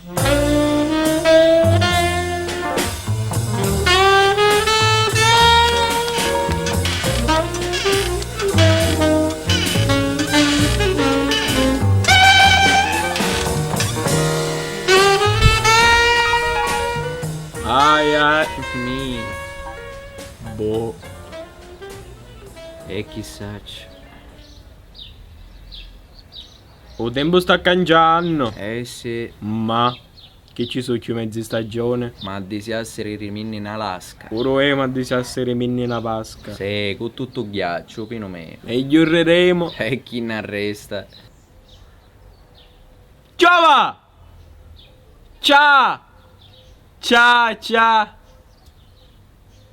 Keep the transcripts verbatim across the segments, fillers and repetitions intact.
Ai ai mi. Boh. E chi sacciu. U tempu sta canciannu. Eh sì. Ma chi ci su cchiù mezzi stagioni? Ma disiassi ri riminni na lasca. Puru eu ma disiassi riminni na vasca. Sì, cu tuttu ghiacciu, pinu meu. E ghiurriremu. E chi n'arresta? Ciova! Cia! Cia, cia!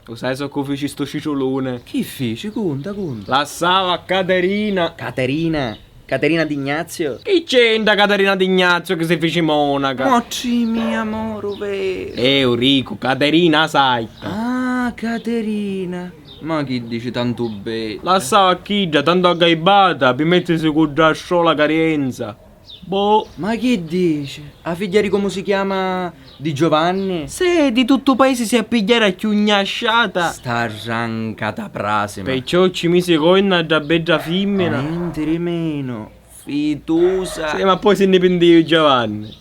U sai soccu fici stu ciciuluni? Chi fici? Cunta, cunta. Lassau a Caterina. Caterina? Caterina D'Ignazio? Chi c'entra Caterina D'Ignazio chi si fici monaca? Mo tri mia moru veru. Eu ricu, Caterina a saita. Ah, Caterina. Ma chi dici tantu bedda? Lassau a chidda, tantu aggaibata, pi mettisi cu dda strola carienza. Boh. Ma chi dici? A figghia di comu si chiama? Di Giovanni? Se di tuttu u paisi si a pigghiari a cchiù gnasciata. Sta rancata prasima. Perciò ci misi corna a dda bedda fimmina. Nenti di menu. Fitusa. Sì, ma poi si nni pintiu Giovanni.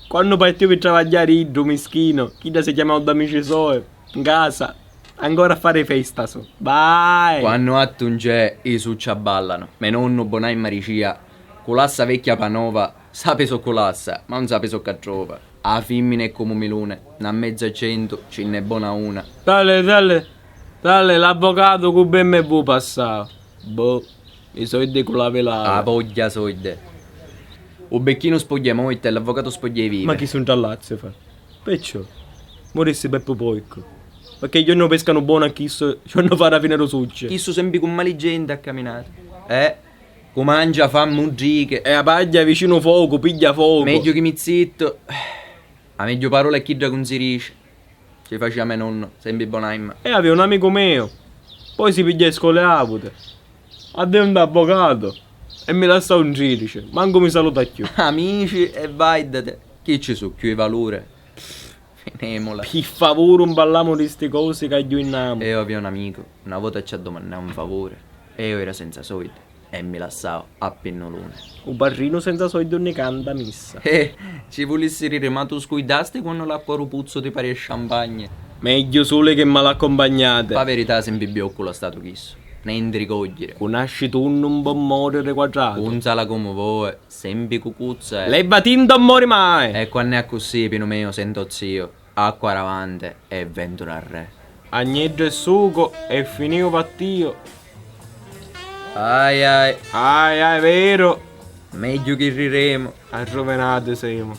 Quannu partiu pi travagghiari iddu, mischinu, chidda si chiamau d'amici soi, ncasa, ancora a fari festa su. Vai! Quannu attu nc'è, i succi abballanu. Me nonnu Bonaimma dicia, cu lassa vecchia pa nova, sapi soccu lassa, ma un sapi soccu attrova. A fimmina è comu milune, na mezza centu, ci nn'è bona una. Tale, tale, tale, l'avvocatu cu B M W passau. Boh, i soddi cu l'avi l'avi. A vogghia soddi. U becchinu spogghia i morti e l'avvocatu spogghia i vivi. Ma chi su ntra Lazio fa? Perciò, murissi Peppu Porcu. Pecché i giornu pescanu bonu a chissu, ci vonnu fari a fini du succi. Chissu sempi cu mali genti a caminari. Eh? Cu mangia fa muddichi. E a pagghia vicinu u focu pigghia focu. Megghiu chi mi zittu. A megghiu parola è chidda cu un si dici. Ci facia me nonnu, sempi Bonaimma. E avia un amicu meu. Poi si pigghia i scoli avuti. Addivintau avvocatu. E mi lassau un tridici. Mancu mi saluta cchiù. Amici e vaiddati. Chi ci su cchiù i valuri? Finimula. Pi favuri un parlamu di sti cosi ca agghiuinnamu. Eu avia un amicu, na vota ci addumannau un favuri. Eu era senza soldi e mi lassau a pinnuluni. U parrinu senza soldi unni canta missa. Eh, ci vulissi riri, ma tu scuidasti quannu l'acqua ru puzzu ti paria sciampagna? Megghiu suli che malaccumpagnati. Pa verità sempi bioccu l'ha statu chissu. Nenti di cogghiri. Cu nasci tunnu un po' mori riquatratu. Cunzala comu voi. Sempi cucuzza è. Levati, non mori mai! E quannu è accussì, Pinu meu, sento zio, acqua davanti e ventu darrè. Agneddu e sucu e finiu pattio. Ai ai. Ai ai, veru. Megghiu chi riremu. Arruvinati semu.